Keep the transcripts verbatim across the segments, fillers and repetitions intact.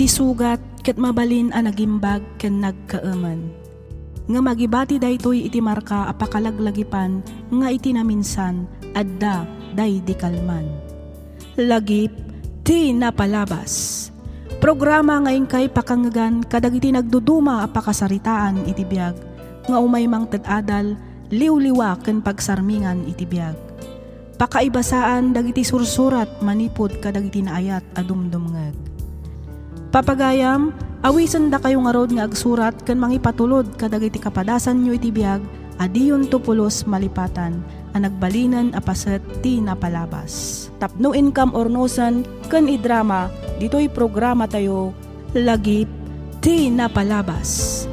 Isugat ket mabalin a nagimbag ken nagkaemen. Ngem agibati daytoy iti marka a pakalaglagipan nga iti naminsan adda daydi kalman. Lagip ti napalabas. Programa nga inkay pakangngegan kadagiti nagduduma a pakasaritaan iti biag nga umay mangted adal, liwliwa ken pagsarmingan iti biag. Pakaibasaan dagiti sursurat manipud kadagiti naayat a dumdumngeg. Papagayam, awisendakayo ngarud nga agsurat ken mangipatulod kadagiti kapadasanyo iti biag a diyonto pulos malipatan a nagbalinen a paset ti napalabas. Tapno inkam urnosen ken idrama ditoy programatayo, Lagip ti Napalabas.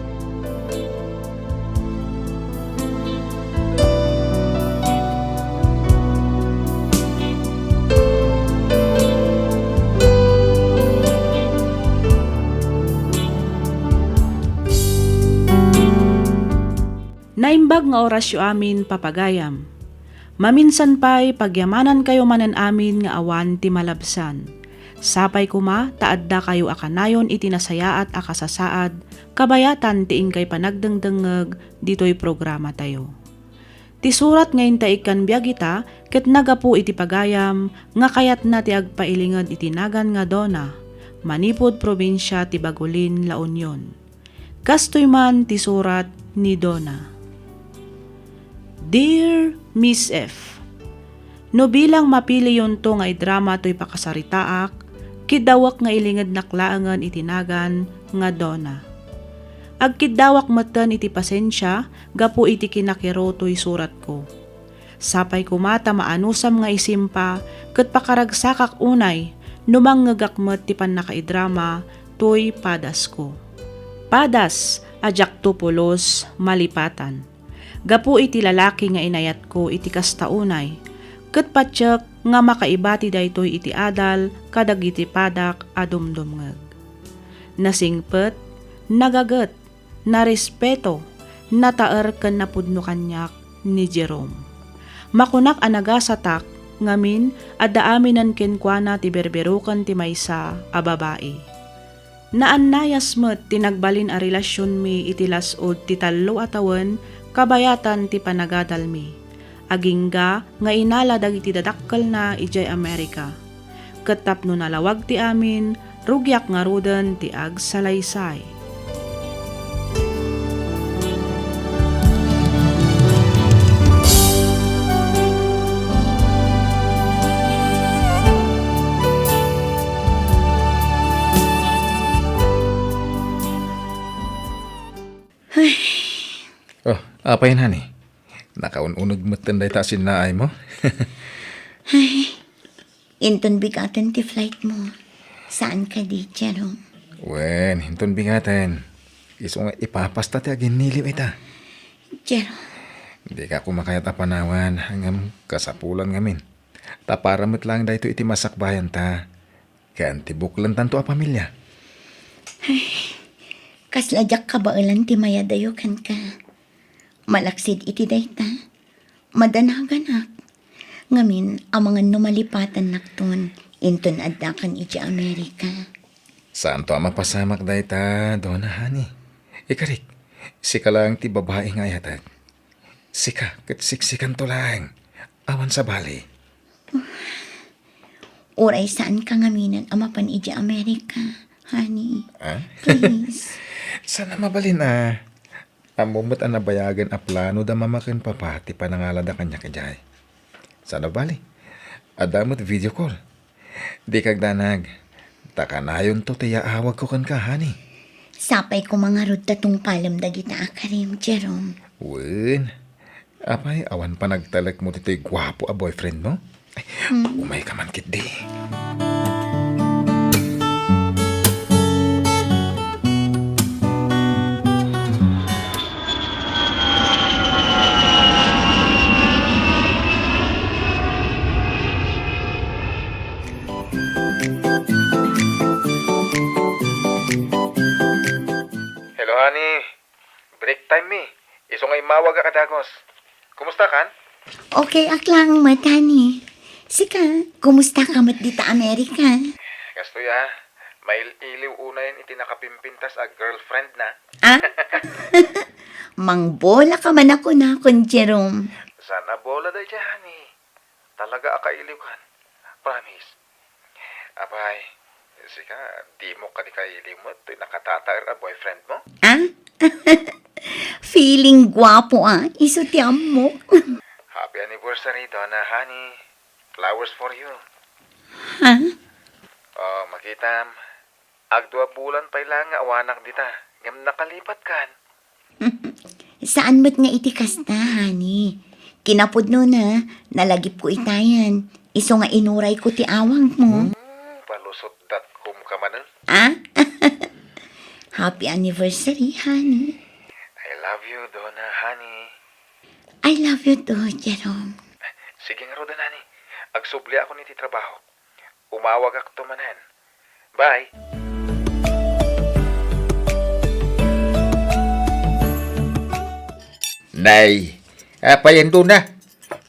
Naimbag nga orasyo amin, papagayam. Maminsan pay, pagyamanankayo manen amin nga awan ti malabsan. Sapay koma ta addakayo a kanayon iti nasayaat a kasasaad kabayatan ti inkay panagdengdengngeg ditoy programatayo. Ti surat nga inta ikkan biag ita ket nagapu iti pagayam nga kayatna ti agpailinged iti nagan nga Donna, manipud probinsia ti Bagulin, La Union. Kastoy man ti surat ni Donna. Dear Miss F, no bilang mapiliyonto nga idrama toy pakasaritaak, kiddawek nga ilingednak laengen iti nagan nga Donna. Agkiddawak metten iti pasensia gapu iti kinakiro toy suratko. Sapay koma ta maanusam nga isimpa ket pakaragsakak unay no mangngegak met ti pannakaidrama toy padasko. Padas a diakto pulos malipatan. Gapu iti lalaki nga inayatko iti kasta unay, ket patiek nga makaibati daytoy iti adal kadagiti padak a dumdumngeg. Nasingpet, nagaget, narespeto, nataer ken napudno kaniak ni Jerome. Makunak a nagasatak, ngamin, adda aminen kenkuana ti berberoken ti maysa a babai. Naannayas met ti nagbalin a relasionmi iti las-ud ti tallo a tawen kabayatan ti panagadalmi. Agingga nga inala dagiti dadakkelna idiay Amerika. Ket tapno nalawag ti amin, rugiak ngaruden ti agsalaysay. Ay. Oh, apay, honey? Nakaun-uneg metten dayta a sinnaaymo? Ay, inton bigaten ti flight mo. Saan kadi, Jerome? Wen, inton bigaten. Isu nga ipapasta ti aginniliw ita. Jerome. Dika koma kayat a panawan, ngem kasapulan ngamin. Ta para met laeng daytoy iti masakbayanta. Ken ti buklentanto a pamilia. Ay, kasla diak kabaelan ti mayadayo kenka. Malaksid iti dayta, madanaganak. Ngamin, amangan no malipatannakton inton addakan idiay Amerika. Saanto a mapasamak dayta, Donna, honey. Ikarik, sika laeng ti babai nga ayatek. Sika ket siksikanto laeng. Awan sabali. Uray saanka ngaminen a mapan idiay Amerika, honey. Ah? Please. Saan a mabalin a. Ammom met a nabayagen a plano da mama ken papa ti panangalada kaniak idiay. Saan a bali. Adda met video call. Dika agdanag. Ta kanayonto ti yaawagko kenka, honey. Sapay koma ngarud ta tungpalem dagita a karim, Jerome. Wen. Apay, awan panagtalekmo ditoy guapo a boyfriend mo? Ay, hmm. Umayka man ketdi. Hello, honey. Break time mi. Isu nga immawag a kadagos. Kumusta kan? Okay ak lang met, honey. Sika, kumusta ka met dita Amerika? Kastoy a. Mail-iliw unayen iti nakapimpintas a girlfriend na. Ah? Mangbola ka man a kunakon, Jerome. Saan a bola daydiay, honey? Talaga a kailiwkan. Promise. Apay, sika, dimo kadi kailiw met toy nakatataer a boyfriend mo? Ah? Feeling guapo, ah. Isu ti ammok. Happy anniversary, Donna, honey. Flowers for you. Ha? Oh, makitam. Agdua bulan pay laeng nga awanak dita, ngem nakalipatkan. Saan met nga iti kasta, honey. Kinapudnona, nalagipko itayan. Isu nga inurayko ti awagmo. Hmm, palusot dot com ka manen. Ah? Happy anniversary, honey. I love you, Donna, honey. I love you too, Jerome. Sige ngaruden, honey. Agsubliakon iti trabaho. Umawagakto manen. Bye. Nay, apayen, Donna?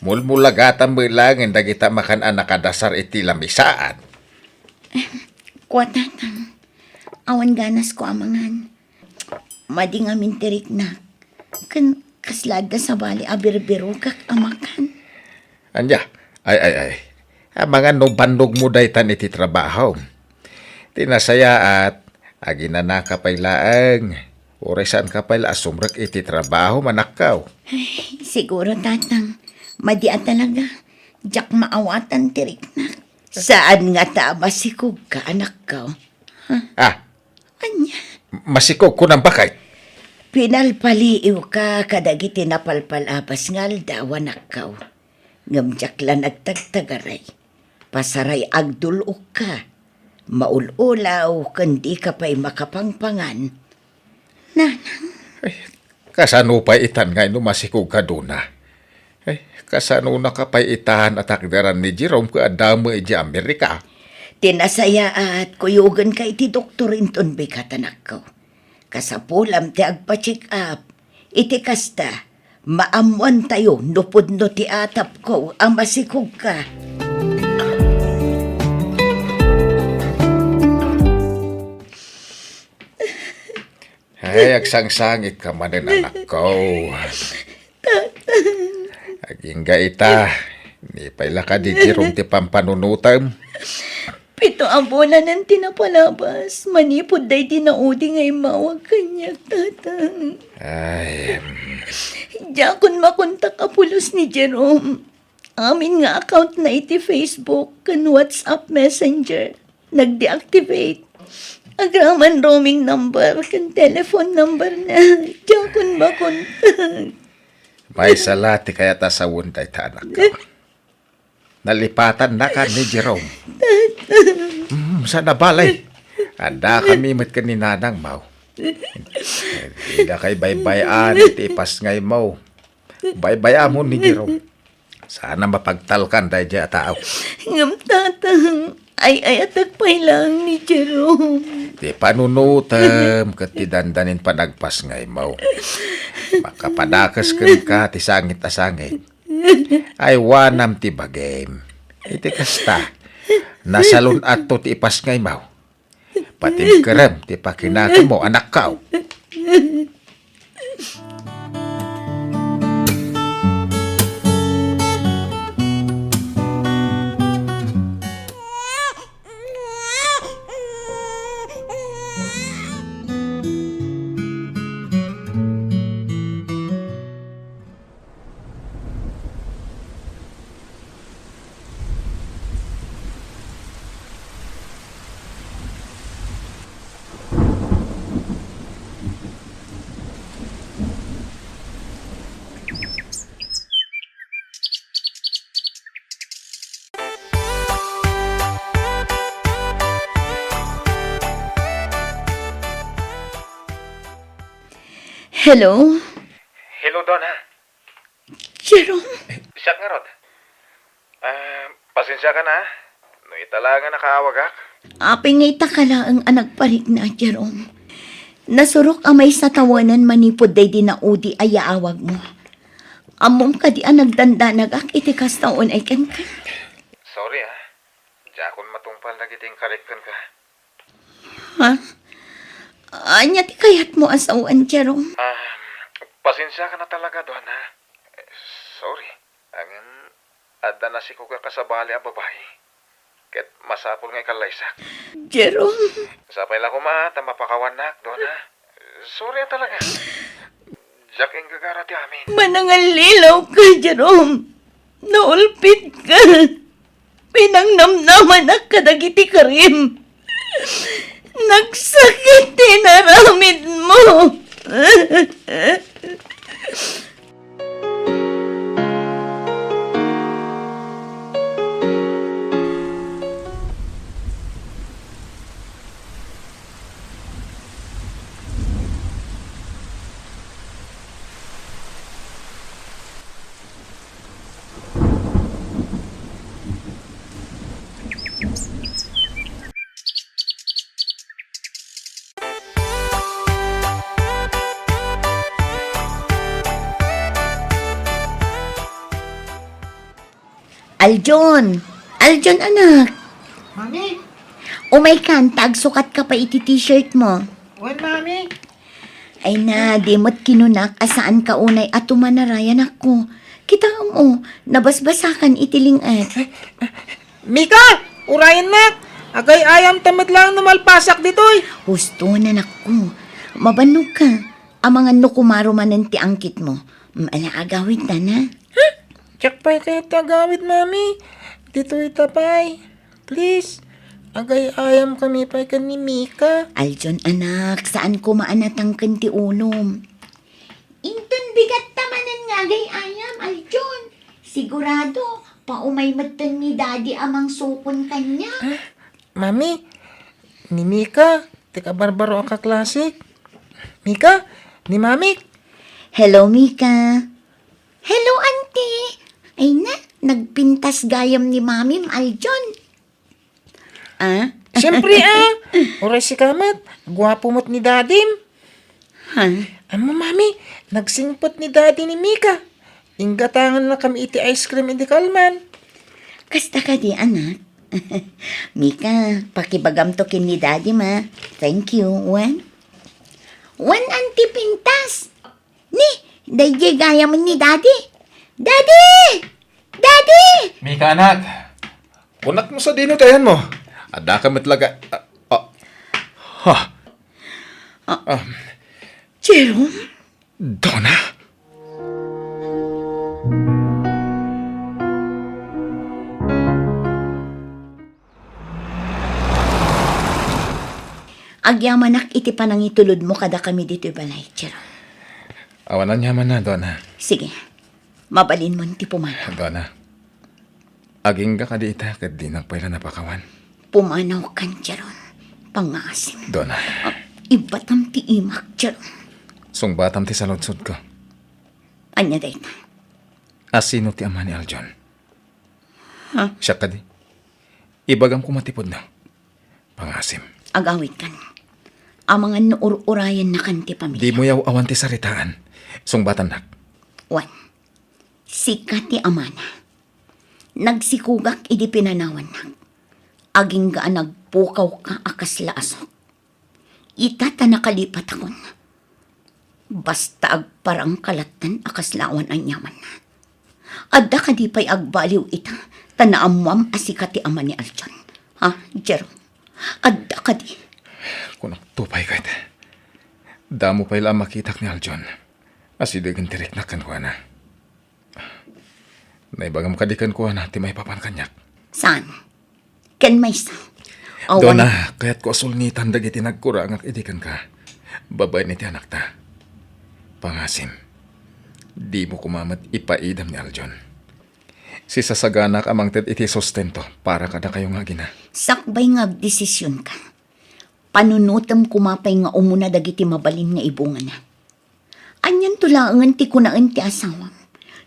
Mulmulagatan met laengen dagita makan a nakadasar iti lamisaan. Kua, Tatang. Awan ganasko a mangan. Madi ngamin ti riknak. Ken kasla adda sabali a birbirokak a makan. Ania? Ay, ay, ay. Amangan no bannogmo daytan iti trabaho. Ti nasayaat, aginanaka pay laeng. Uray saanka pay la a sumrek iti trabaho, anakko. Ay, siguro, Tatang. Madi a talaga. Diak maawatan ti riknak. Saan ngata a masikogka, anakko? Ah, Ania? Masikog kunam, baket? Pinalpaliiwka kadagiti napalpal-abas nga aldaw, anakko. Ngem diak la nagtagtagaray. Pasaray agdul-okka. Maul-ulaw ken dika pay makapangpangan. Nanang. Ay, kasano pay itan nga no masikogka, Donna? Ay, kasanonaka pay itan a takderan ni Jerome ket adda met idiay Amerika? Ti nasayaat, kuyogenka iti doktor inton bigat, anakko. Kasapulam ti agpa-check up. Iti kasta, maammoantayo no pudno ti atapko a masikogka. Ay, agsangsangitka manen, anakko. Agingga ita, ni pay la kadi Jerome ti pampanunotem. Pito a bulanen ti napalabas, manipud daydi naudi nga immawag kaniak, Tatang. Ay, em. Diakon makontak a pulos ni Jerome. Amin nga account na iti Facebook ken WhatsApp Messenger, nagdeactivate. Agraman roaming number ken telephone number na, diakon makontak. Maysa la ti kayat a sawen dayta, anakko. Nalipatannaka ni Jerome. Mm, saan a bale. Addakami met ken ni nanangmo. Didakay baybay-an ti ipasngaymo. Baybay-am ni Jerome. Saan a mapagtalkan daydiay a tao. Ngem, Tatang, ay-ayatek pay laeng ni Jerome. Ti panunotem ket ti dandanin panagpasngaymo. Makapadakes kenka ti sangit a sangit. Aywanam ti bagim. Iti kasta, nasalun-atto ti ipasngaymo. Patimkerem ti pakinakemmo, anakko. Hello? Hello, Donna. Jerome? Siak ngarud. Ah, pasensiakan, ha? No ita la nga nakaawagak. Apay nga ita ka laeng a nagparikna, Jerome. Nasurok a maysa tawenan manipud daydi naudi a yaawagmo. Ammom kadi a nagdandanagak iti kasta unay kenka? Sorry, ha. Diakon matungpal dagiti inkarik kenka. Ha? Ania ti kayatmo a sawen, Jerome? Ah, pasensiakan a talaga, Dona. Sorry. Ngem adda nasikugak a sabali a babai. Ket masapul nga ikallaysak. Jerome. Sapay la koma ta mapakawannak, Dona. Sorry a talaga. Diak inggagara ti amin. Manangallilaw ka, Jerome. Naulpit ka. Pinangnamnamanak kadagiti karim. Nagsakit ti inaramidmo. Aljon! Aljon, anak! Mami! Umaykan, ta agsukatka pay iti t-shirt mo. Wen, Mami? Ay na, di met kinunak a saanka unay a tumanarayan, anakko. Kitaem, o, nabasbasakan iti ling-et. Mika! Urayennak! Agay-ayamta met laeng no malpasak ditoy! Husto, anakko. Mabannogka. Amangan no kumarumanen ti angkitmo. Mm, ala, agawidta, a? Ha? Diak pay kayat ti agawid, Mami. Ditoyta pay. Please. Agay-ayamkami pay ken ni Mika. Aljon, anak, saan koma a natangken ti ulom. Inton bigatta manen nga agay-ayam, Aljon. Sigurado, paumay metten ni Daddy a mangsukon kaniak. Ah, Mami, ni Mika, ti kabarbaro a kaklasik. Mika, ni Mamik. Hello, Mika. Hello, Auntie. Ay na, nagpintas gayam ni Mamim, Aljon. Ah? Siyempre, ah. Uray sika met, guapo met ni Dadim. Ha? Ammom, Mami, nagsingpet ni Daddy ni Mika. Inggatangannakami iti ice cream idi kalman. Kasta kadi, anak? Mika, pakibagamto ken ni Daddy, ma. Thank you. Wen? Wen, Auntie, pintas. Ni, daydiay gayam ni Daddy. Daddy! Daddy! Mika, anak. Kunak no sadino ti ayanmo. Addaka met laga, ah, ah. Ha? Ah. Ah. Jerome? Donna? Agyamanak iti panangitulodmo kadakami ditoy balay, Jerome. Awan aniamanna, Donna. Sige. Mabalinmon ti pumanaw. Donna, agingga kadi ita ket dinak pay la napakawan. Pumanawkan, Jerome. Pangngaasim. Donna. Ah, ibbatam ti imak, Jerome. Sungbatam ti saludsodko. Ania dayta? Asino ti ama ni Aljon? Ha? Siak kadi. Ibagam koma ti pudno. Pangngaasim. Agawidkan. Amangan no ur-urayennakan ti pamilya. Dimo yaw-awan ti saritaan. Sungbatannak. Wen, sika ti amana. Nagsikugak idi pinanawannak. Agingga a nagpukawka a kasla a sok. Ita ta nakalipatakon. Basta agparangka latten a kasla awan aniamanna. Adda kadi pay agbaliw ita ta naammuam a sika ti ama ni Aljon? Ha, Jerome? Adda kadi? Kunakto pay ket, damo pay la a makitak ni Aljon. Asidegen ti riknak kenkuana. Naibagam kadi kenkuana ti maipapan kaniak? Saan? Ken maysa. Awan. Donna, kayatko a sulngitan dagiti nagkurangak idi kenka. Babaen iti anakta. Pangngaasim, dimo koma met ipaidam ni Aljon. Sisasaganak a mangted iti sustento para kadakayo nga agina. Sakbay nga agdesisionka, panunotem koma pay nga umuna dagiti mabalin nga ibungana. Anianto laengen ti kunaen ti asawam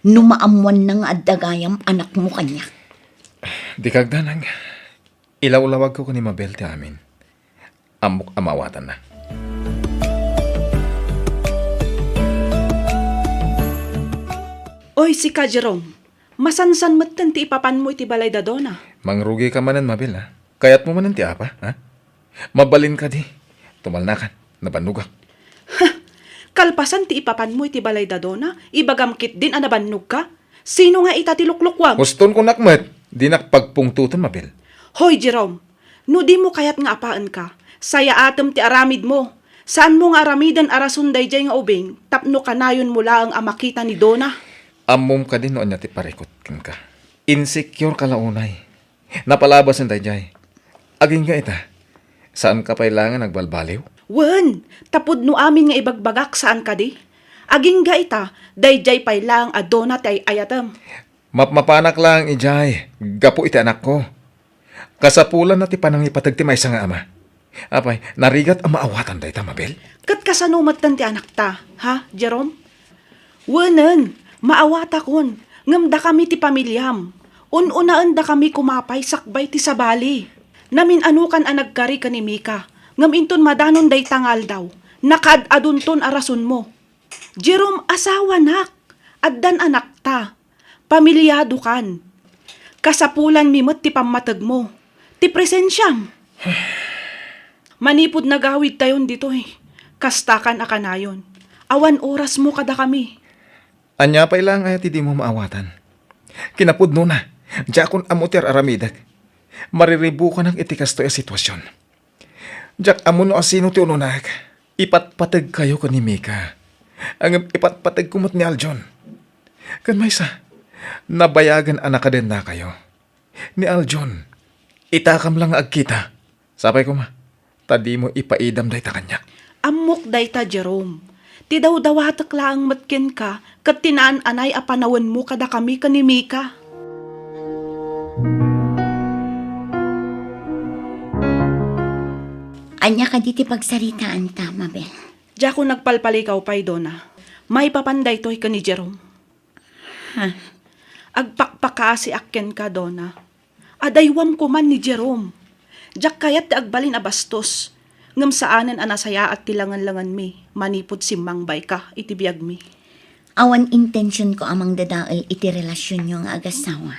no maammoanna nga adda gayam anakmo kaniak? Dika agdanag. Ilawlawagko ken ni Mabel ti amin. Ammok a maawatanna. Oy, sika, Jerome. Masansan metten ti ipapanmo iti balay da Donna. Mangrugika manen, Mabel, a? Kayatmo manen ti apa, ha? Mabalin kadi. Tumalnakan, nabannogak. Kalpasan ti ipapanmo iti balay da Dona, ibagam ketdin a nabannogka? Sino nga ita ti luklukuam? Huston kunak met, dinak pagpungtoton, Mabel. Hoy, Jerome, no dimo kayat nga apaenka, sayaatem ti aramidmo. Saanmo nga aramiden a rason daydiay nga ubing tapno kanayonmo laeng a makita ni Dona? Ammom kadi no ania ti parikut kenka. Insecure ka la unay. Napalabasen daydiay. Agingga ita, saanka pay laeng a nagbalbaliw? Wen, ta pudno amin nga ibagbagak, saan kadi? Agingga ita, daydiay pay laeng a Dona ti ay-ayatem. Mapmapanak laeng idiay gapu iti anakko. Kasapulanna ti panangipateg ti maysa nga ama. Apay, narigat a maawatan dayta, Mabel? Ket kasano metten ti anakta, ha, Jerome? Wenen, maawatakon, ngem dakami ti pamiliam. Un-unaendakami koma pay sakbay ti sabali. Namin-anokan a nagkari ken ni Mika, ngem inton madanon dayta nga aldaw, nakaad-adonton a rasonmo. Jerome, asawanak, addan anakta. Pamiliadokan. Kasapulanmi met ti pammategmo, ti presensiam. Manipud nagawidtayon ditoy, kastakan a kanayon, awan orasmo kadakami. Ania pay laeng aya ti dimo maawatan? Kinapudnona, diakon ammo ti ar-aramidek. Mariribukanak iti kastoy a sitwasion. Diak ammo no asino ti ununak. Ipatpategkayo ken ni Mika. Ngem ipatpategko met ni Aljon. Ken maysa, nabayagen a nakadennakayo. Ni Aljon, itakam la nga agkita. Sapay koma, ta dimo ipaidam dayta kaniak. Ammok dayta, Jerome. Ti dawdawatek laeng met kenka ket ti naan-anay a panawenmo kadakami ken ni Mika. Ania kadi ti pagsaritaanta, Mabel? Diakon agpalpalikaw pay, Dona. Maipapan daytoy ken ni Jerome. Ha? Agpakpakaasiak kenka, Dona. Adaywam koman ni Jerome. Diak kayat ti agbalin a bastos, ngem saanen a nasayaat ti langenlangenmi manipud simmangbayka iti biagmi. Awan intensionko a mangdadael iti relasionyo nga agasawa.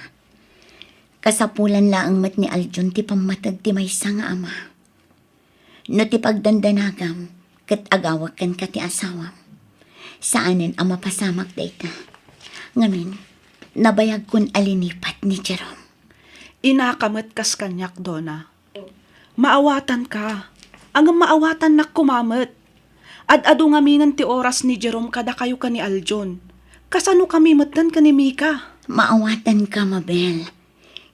Kasapulan laeng met ni Aljon ti pammateg ti maysa nga ama. No ti pagdandanagam ket agawek kenka ti asawam, saanen a mapasamak dayta. Ngamin, nabayagkon a linipat ni Jerome. Inaka met kas kaniak, Dona. Maawatanka. Ngem maawatannak koma met. Ad-adu ngaminen ti oras ni Jerome kadakayo ken ni Aljon. Kasano kami metten ken ni Mika? Maawatanka, Mabel.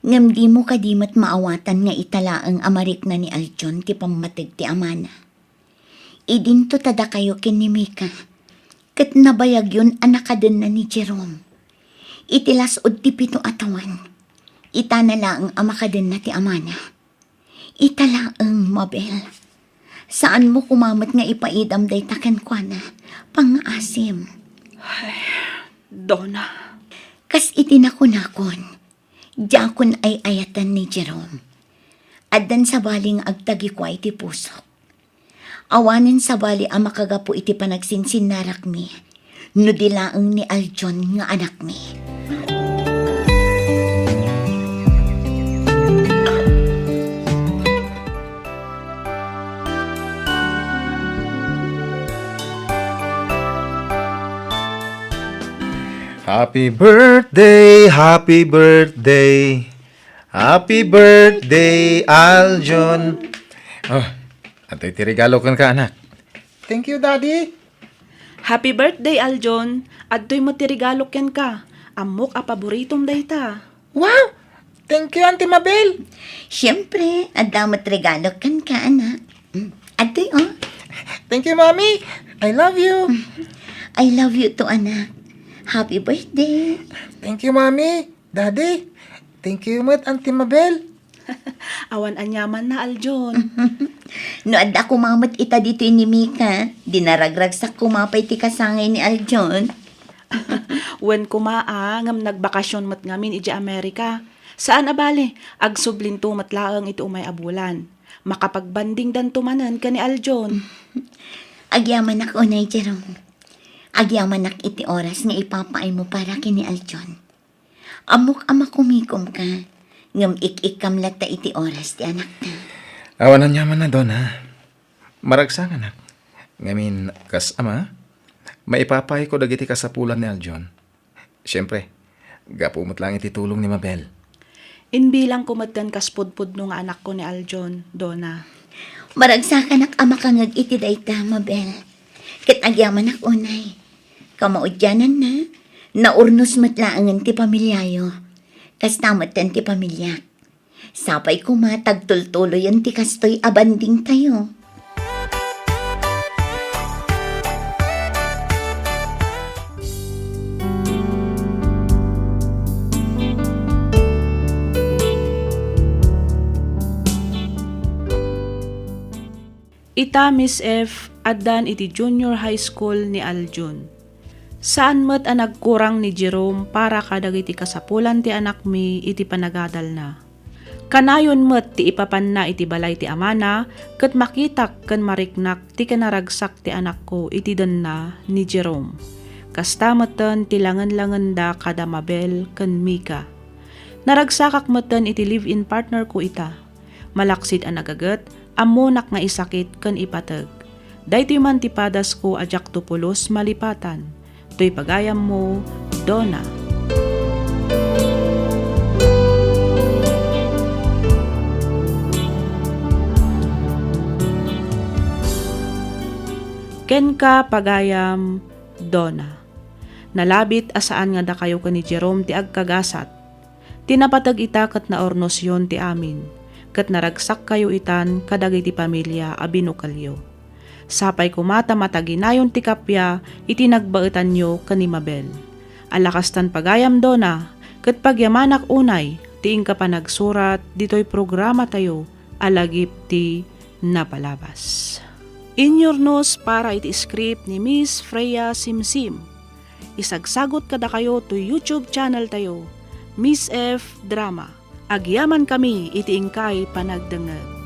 Ngem dimo kadi met maawatan nga ita laeng a marikna ni Aljon ti pammateg ti amana. Idinto ta dakayo ken ni Mika, ket nabayagyon a nakadenna ni Jerome. Iti las-ud ti pito a tawen, itana laeng a makadenna ti amana. Ita laeng, Mabel. Saanmo koma met nga ipaidam dayta kenkuana. Pangngaasim. Ay, Dona. Kas iti nakunakon, diakon ay-ayatan ni Jerome. Addan sabali nga agtagikua iti pusok. Awanen sabali a makagapu iti panagsinsinnarakmi no di laeng ni Aljon nga anakmi. Happy birthday, happy birthday, happy birthday, Aljon. Oh, adtoy ti regalo kenka, anak. Thank you, Daddy. Happy birthday, Aljon. Adtoy met ti regalo kenka. Ammok a paboritom dayta. Wow! Thank you, Auntie Mabel. Siyempre, adda met regalo kenka, anak. Mm, adtoy, oh. Thank you, Mommy. I love you. I love you too, anak. Happy birthday. Thank you, Mommy. Daddy, thank you met, Auntie Mabel. Awan aniamanna, Aljon. No adda koma met ita ditoy ni Mika, di naragragsak koma pay ti kasangay ni Aljon. Wen koma a, ngem nagbakasyon met ngamin idiay Amerika. Saan a bale, agsublinto met laeng iti umay a bulan. Makapagbandingdanto manen ken ni Aljon. Agyamanak unay, Jerome. Agyamanak iti oras nga ipapaaymo para ken ni Aljon. Ammok a makumikomka, ngem ik-ikkam latta iti oras ti anakta. Awan aniamanna, Donna. Maragsakannak. Ngamin, kas ama, maipapayko dagiti kasapulan ni Aljon. Siempre, gapu met laeng iti tulong ni Mabel. Imbilangko metten kas pudpudno nga anakko ni Aljon, Donna. Maragsakanak a makangeg iti dayta, Mabel. Ket agyamanak unay. Kamaudiananna, naurnos met laengen ti pamiliayo. Kasta metten ti pamiliak. Sapay koma ta agtultuloyen ti kastoy a bandingtayo. Ita Miss F, addan iti junior high school ni Aljon. Saan met a nagkurang ni Jerome para kadagiti kasapulan ti anakmi iti panagadalna. Kanayon met ti ipapanna iti balay ti amana ket makitak ken mariknak ti kinaragsak ti anakko iti denna ni Jerome. Kasta metten ti langenlangenda kada Mabel ken Mika. Naragsakak metten iti live-in partner ko ita. Malaksid a nagaget, ammonak nga isakit ken ipateg. Daytoy man ti padasko a diakto pulos malipatan. Toy pagayammo, Donna. Kenka, pagayam, Donna. Nalabit a saan nga dakayo ken ni Jerome ti agkagasat. Ti napateg ita ket naurnosyon ti amin, ket naragsakkayo itan kadagiti pamilia a binukelyo. Sapay koma ta mataginayon ti kappia iti nagbaetanyo ken ni Mabel. Ala kastan pagayam, Donna, ket pagyamanak unay ti inka panagsurat ditoy programatayo a Lagip ti Napalabas. Inyurnos para iti script ni Miss Freya Simsim. Isagsagot kadakayo toy YouTube channel tayo, Miss F Drama. Agyamankami iti inkay panagdengngeg.